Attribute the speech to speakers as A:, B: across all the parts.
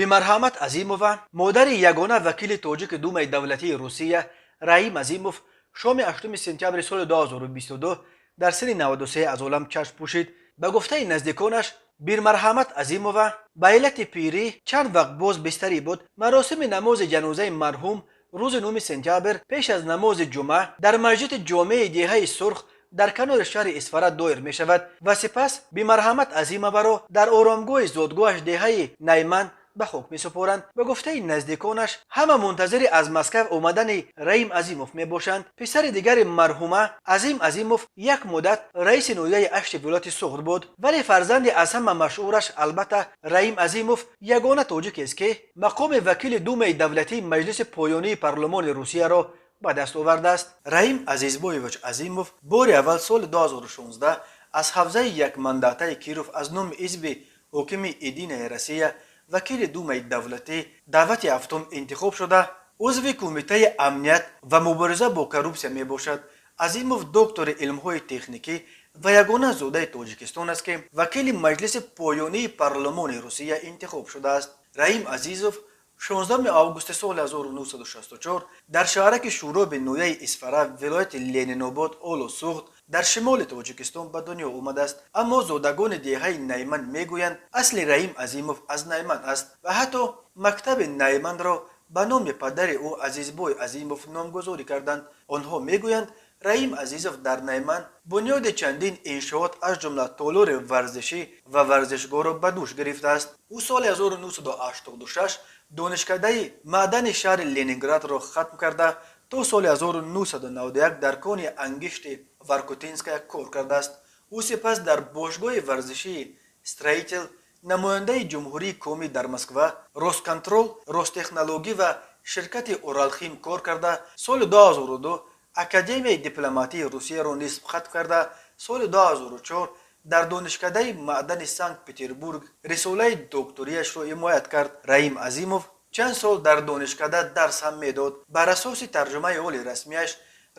A: Бимарҳамат Азимова, модари ягона вакили тоҷики Думаи давлатии Русия Раим Азимов, шоми 8 сентябри соли 2022 дар синни 93 аз олам чашм пӯшид. Ба гуфтаи наздиконаш, Бирмарҳамат Азимова ба иллати пирӣ чанд вақт боз бистарӣ буд. Маросими намози ҷанозаи марҳум рӯзи 9 сентябр пеш аз намози ҷумъа дар масҷиди ҷомеи деҳаи Сурх дар канори шаҳри Исфара доир мешавад ва сипас Бимарҳамат Азимоваро дар оромгоҳи зодгоҳаш, деҳаи Найман, ба хок месупоранд. Ба гуфтаи наздиконаш, ҳама мунтазири аз Москав омадани Раим Азимов мебошанд. Писари дигари марҳума, Азим Азимов, як муддат раиси ноҳияи Ашти вилояти Суғд буд, вале фарзанди аз ҳама машҳураш, албатта, Раим Азимов ягона тоҷикест, ки мақоми вакили Думаи давлатии маҷлиси поёнии парлумони Русияро ба даст овардааст. Раим Азизбоевич Азимов бори аввал соли 2016 аз ҳавзаи якмандатаи Киров аз номи ҳизби ҳокими «Единая Россия» вакили Думаи давлатӣ даъвати ҳафтум интихоб шуда, узви Кумитаи амният ва мубориза бо коррупсия мебошад. Азимов доктори илмҳои техникӣ ва ягона зодаи Тоҷикистон аст, ки вакили маҷлиси поёнии парлумони Русия интихоб шудааст. Раим Азизов 16 августи соли 1964 дар шаҳраки Шӯроби ноҳияи Исфара, вилояти Ленинобод, ҳоло Суғд, дар шимоли Тоҷикистон ба дунё омадааст. Аммо зодагони деҳаи Найман мегӯянд, асли Раим Азимов аз Найман аст ва ҳатто мактаби Найманро ба номи падари ӯ, Азизбой Азимов, номгузорӣ карданд. Онҳо мегӯянд, Раим Азизов дар Найман бунёди чандин иншоот, аз ҷумла толори варзишӣ ва варзишгоҳро ба дӯш гирифтааст. Ӯ соли 1986 донишкадаи маъдани шаҳри Ленинградро хатм карда, то соли 1991 дар кони ангишти Воркутинская кор кардааст. Ӯ сипас дар бошгоҳи варзишии «Строитель», намояндаи Ҷумҳурии Коми дар Москва, Росконтрол, Ростехнологӣ ва ширкати «Уралхим» кор карда, соли 2002 Академияи дипломатии Русияро низ хатм карда, соли 2004 дар донишкадаи маъдани Санкт Петербург рисолаи докторияшро ҳимоят кард. Раим Азимов чанд сол дар донишкада дарс ҳам медод. Бар асоси тарҷумаи ҳоли расмияш,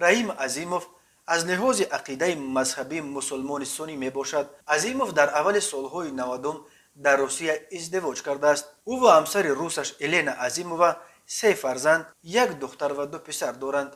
A: Раим Азимов аз лиҳози ақидаи мазҳабӣ мусулмони суннӣ мебошад. Азимов дар аввали солҳои 90-ум дар Русия издивоҷ кардааст. Ӯ ва ҳамсари русаш Елена Азимова се фарзанд, як духтар ва ду писар доранд.